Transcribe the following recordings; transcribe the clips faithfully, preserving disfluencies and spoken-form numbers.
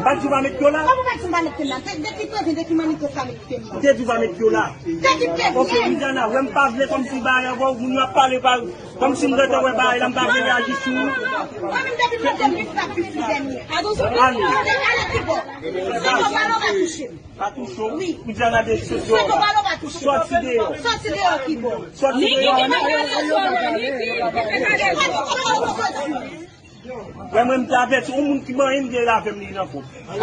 Pa di w pa met pye w la. Kòman pa di m pa met pye m la? De, de ki prevyen, de ki mannigat pa met pye m la? Ou te di w pa met pye w la. De ki prevyen? Ok, Widiana, wè m pa vle kòmsi bagay avè w, moun yo ap pale pa, kòmsi m gentan wè bagay la, m pa vle reyaji sou ou. Mwen menm depi m mete m lis la plis li dènye. Ale. Ale, ale kibò. Sèlman w pa touche m. Pa touche w. Wi. Widiana de soti deyò. Soti deyò. Soti deyò kibò. Soti deyò. Niki ki pa ka soti. Wè mwen m te avèti yon moun ki manyen m gen l avè m li nan kont. Misye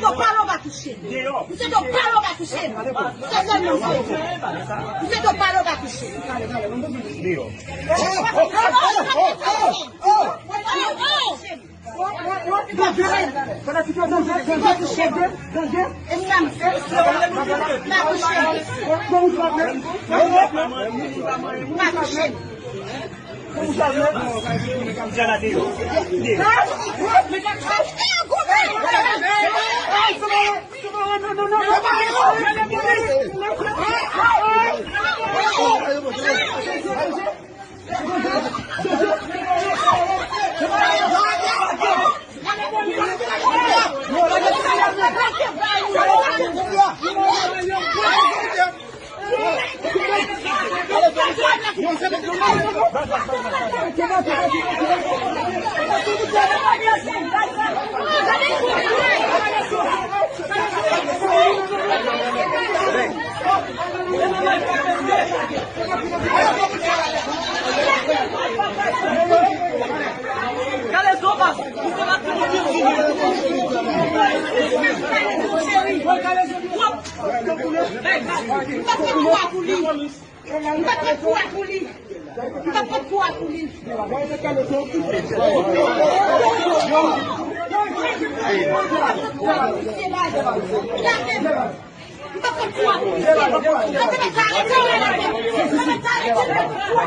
do pale w pa touche m. Misye do pale w pa touche m. Se sèlman sa. Misye do pale w pa touche m. M pa pran kou a pou li. M pa pran kou a pou li. M pa pran kou a pou li. M pa pran kou a pou li.